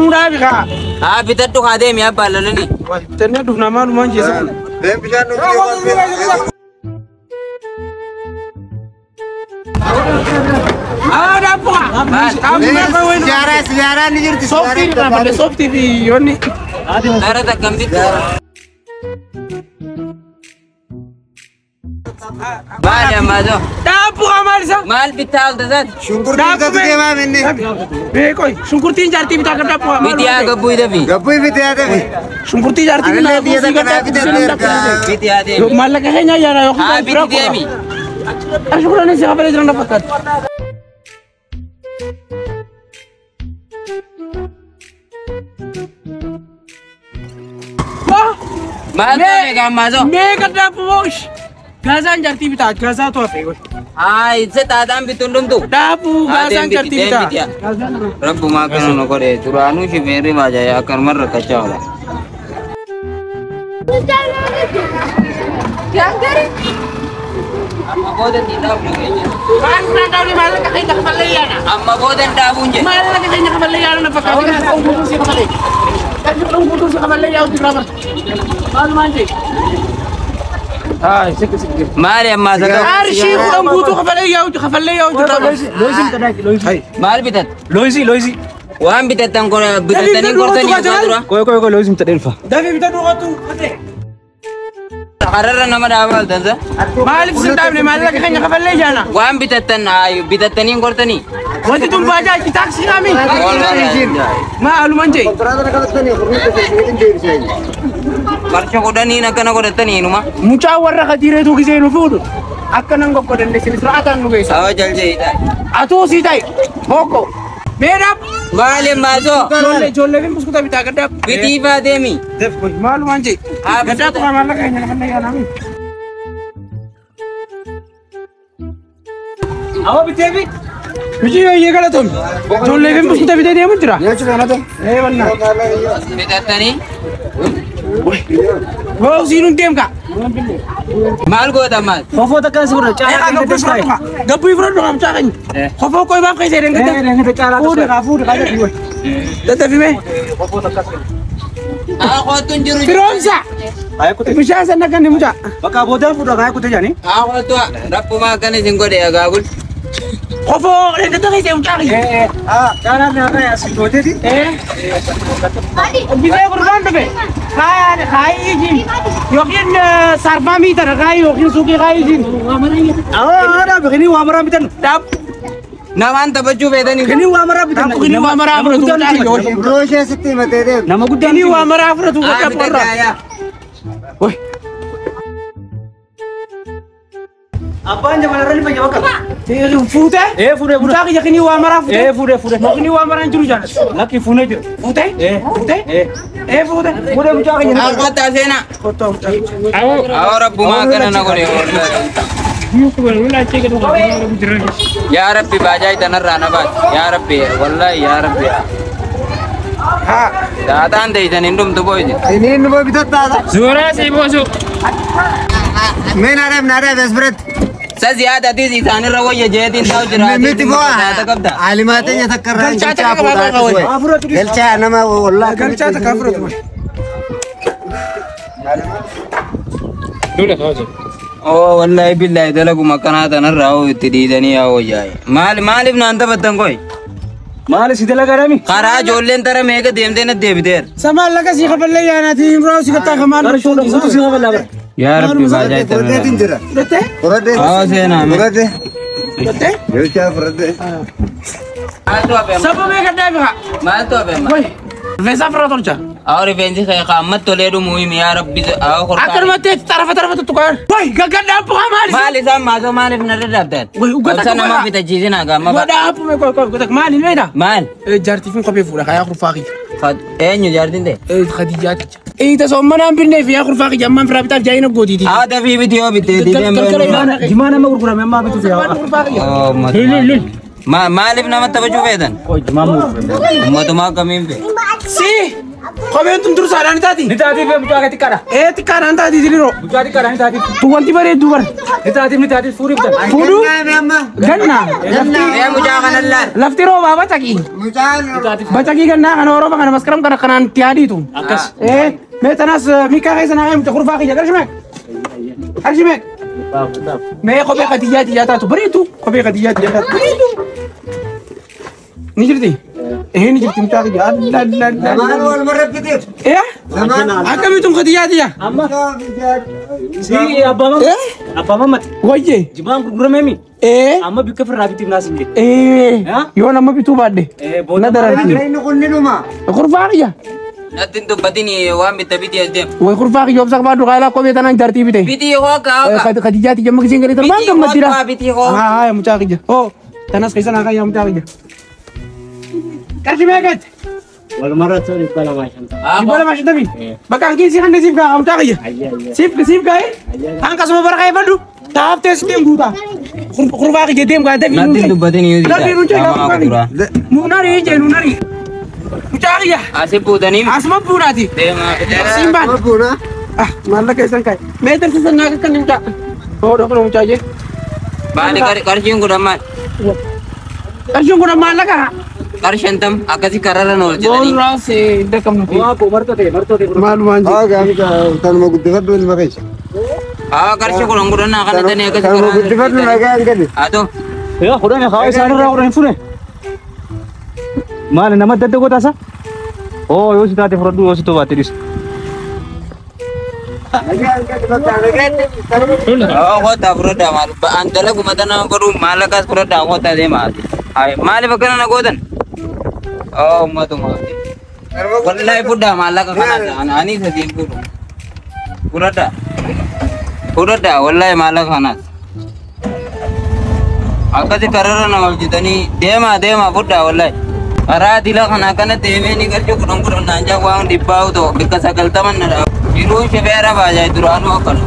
Nuu dhaabi kaa. Haa bitadhu haa deemi abbaa lolani. Bitannee dhufna maalumaan jeessa kun. Deem bishaan nu Haa dhaabbu kaa. Dhaabbu kaa wayinu. Sijaaraa sijaaraa ni jirti. Sooftii irraa badde sooftii fi yoonni. Dara takkam bittu. Maali ammaa ta'u? Dhaabbu kaa maal isa? Maal bittaa olta isaati? Shunkurtii bitatu deemaa minni. Beekoi shunkurtiin jaartii bitaa kan dhaabbu kaa. Biti haa gabbuu dafi. Gabbuu bitee haa dafi. Shunkurtii jaartii bitaa Anallee biyya takka naa bitee erga. Biti haa deemi. Maallaqa keenya ayyaana Haa yookiin biti deemi. Ashukuranis si kafalee jiran fakkaata. Maal ta'e gaammaa ta'u? Meeqa dhaabbu boosh? Gaazaan jaartii bitaa gaazaa to'afe. Haa ibsa xaaxaan bittu hundumtu. Dhaabbu Haa gaazaan deemi jaartii biti deemi bitaa. biti. Rabbumaa akkana nu godhe duraanuu shifeerri baajaayaa akkanuma rakkachaa oola. Amma booda hin dhaabnu keenya. Maal naan dhaabne maallaqa keenya kafallee yaana. Amma booda hin dhaabuun jedhe. Maallaqa keenya kafallee yaana na fakkaata. Qarshii guutuu si kafalee. Qarshii guutuu si kafallee yaa'u jira bara. Maalumaan jee. Haa sikki sikki. Maali ammaa isa ta'u? Qarshii kudhan guutuu kafalee yaa'u kafallee yaa'u jira bara. Maal bitatta? Loisii loisii. Waan bitattan bitattanii gortanii dhugaa dura. Qoy qoy qoy loisii mta dhelfa. Dafee bitadhu qottu. Kararra nama dhaabaa oltansa. Maaliif sin dhaabne maallaqa keenya kafallee yaana. Waan bitattan bitattanii gortanii. Wanti tun baajaaji taaksii naami. Maalumaan jee. Kontiraata qabatanii furrii keessatti deebisee. Qarsha kudhaniin akkana godhatanii inuma. Mucaa warra kadiireetu gisee nu fuudhu. Akka nan goggodanne isin siraataan nu geessa. Sawa jaljeedha. Atuu sii ta'i. Hokko. Mee dhaab. Maali maasoo? Ijoollee ijoollee fi buskuta bitaa gaddaa. Bitii faa deemi. Maalumaan jee. Haa Gaddaa tuqaa maallaqa keenya kafallee yaana. Awa bitee fi. Miti yoo galatoom. Ijoollee fi buskuta bitee deemu jira. Nyaachuu kanata. Ee wanna. Bitattanii Hoo siin hun deemka. maal goota maal? Kofoo takka si fudhadha. Caalaa Gabbuu kan fudhadhu. Gabbuu fudhadhu mucaa keenya. Kofoo qoy baaf keessa jedhan gaddaa. ta'e. Caalaa Fuudhi kaa fuudhi kaa jedhu. Daddafime. Haa kootu hin jiru. Firoomsa. Bishaan sana kan mucaa. Bakka boodaan fudhaa kaayee kutee jaanii. Haa kootu rabbumaa akkana isin godhe agaagul. Kofoo gadda keessa mucaa keenya. Caalaa naa kaayee asii gooteeti. Bisee gurbaan dhufe. Kaayii ijiin yookiin sarfaa miitana kaayii yookiin suuqii kaayii ijiin. Awwa aadaa biqilii waa maraa bitan. Dhaab. Namaan taphachuu feetanii. Kinii waa maraa bitan. Dhaab kinii waa maraa fudhatu mucaa keenya. Biroo ishee sitti himatee deemu. Nama guddaa. Kinii waa maraa fudhatu Haa gadda bitadhaa warra. yaa. Abbaan jabalarra ni fayya bakka. Fuutee? Ee fuudhee fuudhee. Mucaa kiyya kinii waa maraa fuutee? Ee fuudhee fuudhee. Kinii waa maraa hin jiru jaalladha. Lakki fuunee jira. Fuutee? Ee. Fuutee? Ee. Ee fuutee? Fuudhee mucaa keenya. Haa kootaa seenaa. Kottaa mucaa. Haa rabbumaa akkana na godhe. Yaa Rabbi baajaa itanarraa na baasi. Yaa Rabbi wallahi yaa Rabbi. Haa. Daataan teessan hin dhumtu booyte. Inni nu bitattaadha. Suuraa si boosu. Mee naadhaaf naadhaaf as biratti. Sa ziyaadatis isaanirra wayya jeetiin ta'u jira. Miti bu'aa. Daata qabda. Alimaa teenya takka irraa Galchaa galchaa takka fuudhaa qabaa ati suwe. Galchaa nama wallaa. Galchaa takka fudhatu. Duula ta'uu jira. Oo wallahi billahi dalaguma akkanaa tanarraa hoo itti dhiisanii yaa wayyaa'e. Maal maaliif naan taphattan koy? Maali si dalagaa dhami? Karaa ijoolleen tara meeqa deemtee na deebiteer. Samaan laga sii kafallee yaanaati imraa si gattaa kamaan. Qarshii guutuu si kafalaa bara. Yaa Rabbi baajaa Fudhateetiin itanarraa. jira. Fudhattee? Fudhadhee. Haa seenaa mee. Fudhadhee. Fudhattee? Galchaa fudhadhee. Maaltu hafe amma? Sababa meeqa dhaabi haa? Maaltu hafe amma? Wai. Rifeensa ofirraa tolcha. Haa rifeensi kee qaammatti tolee dhumuu himi yaa Rabbi haa kortaa. Akkanumatti tarafa tarafa tuttuqaan. Wai gaggadhaa bu'aa maali? Maal isaan maasoo maaliif na dadhabdan? Wai uggata Obsa nama bitachiisinaa gaamma ba'a. Godhaa haphuu meeqa qoy maali meedha? Maal? Jaartii fi kophee fuudha yaa kurfaa kiyya. Eenyu jaartiin ta'e? Khadiijaaticha. Ita sommanaan binnee fi yaa kurfaa kiyya ammaan firaa bitaaf jaayina gootiiti. Haa dafii biti yoo bitte diideen beenu. Jimaa nama gurgurame ammaa bituuf yaa. Kurfaa kiyya. Maaliif nama taphachuu feetan? Qoy jimaa mu gurgurame. Ummatumaa akkamiin fee? Si. Kopheen tun dursaadhaan ni taati. Ni taatiif mucaa kee xiqqaadha. Ee xiqqaadhaan taati sirriiroo. Mucaa xiqqaadha ni taatiif. Tu wanti bareeddu bara. Ni taatiif ni taatiif fuudhiif tan. Fuudhuu Amma. ganna. Mee mucaa kana laal. Lafti roobaa bacaqii. Mucaan. Bacaqii gannaa kana rooba kana maskaram kana kanaan itti adiitu. Akkas. Ee mee tanaas miikaa keessa naa mucaa kurfaa kiyya qarshii meeqa? Qarshii meeqa? Mee kophee qatiyyaa tiyyaa taatu bareeddu kophee qatiyyaa tiyyaa taatu bareeddu. Ni jirti? Ee ni jirti mucaa kiyya. Alla alla alla. Lamaan wal marra biteef. Ee Lamaan. akkamitti qatiyyaa tiyya? Amma. Si abbaa mamma. Ee Abbaa mammati. wayye. Jimaan gurgurameemi. Ee Amma bikka firraa bitiif naas hin jedhe. ee yoo nama bituu baadhe. Na dararti. Inni kun ni dhuma. Kurfaa kiyya. Natti hin dubbatin waan bitta bitii as deema. Way kurfaa kiyya obsa qabaadhu qaala kophee tanaan jaartii bite. Bitii hooka hooka. Khadijaa tiyya amma giseen galee torbaan Bitii gammaddira. hooka bitii hooka. Haa haa mucaa kiyya. Hoo tanas keessa naa kayyaa mucaa kiyya. Qarshii meeqatti? Wal marra ta'u 250. 250. Bakka hanqii si hanne siif kaa mucaa kiyya. Siif siif kaa'e hanqasuma bara kaa'effadhu. Taaftee si deem guutaa. Kurfaa kiyya deem gaa dafii Natti hin dubbatin yoo Dafii nuun jee gaa kurfaa kiyya. Nuunari jee nuunari. Mucaa kiyya. Asi buutanii Asuma buunaati. deemaa fidee. Siin baan. Buuna. Ah maallaqa isaan kaa'e. Mee darsisan naa kakkan mucaa. Hoo dhokna mucaa jee. Maali qarshiin kun maal? Qarshiin kun maallaqa. Qarshantam akkasi kararra nu hojjetanii. Boorraas dhaqqabnu. Waa koo martoo ta'e martoo ta'e. Maalumaan Haa gaafii kanuma guddifadhu ilma keessa. Haa qarshii kudhan kudhan naa kana tanii akkasi Kanuma kararra. guddifadhu nagaa hin galle. Haa ta'u. Yaa kudhan haa isaanirraa kudhan hin fune. Maali nama adda adda gootaasa? Oo yoo si taate fudhadhu yoo si ta'u baatte dhiisu. Nagaa hin galle bakka nagaa hin galle. Haa kottaa fudhadhaa maal an dalaguma tana godhu maallaqaas fudhadhaa kottaa deemaa. Maaliif akkana na gootan? Oo uummatuma. Wallahi fudhaa maallaqa kanaas ani sadii hin fuudhu. Fudhadhaa. Fudhadhaa wallahi maallaqa kanaas. Akkasi kararra na hojjetanii deemaa deemaa fudhaa wallahi. Karaa dila kana akkana deemee ni qarshii kudhan kudhan naan jaa waan dhibbaa ta'u bikka 90 na dhaabu. Jiruun shifeera baajaa duraanuu akkana.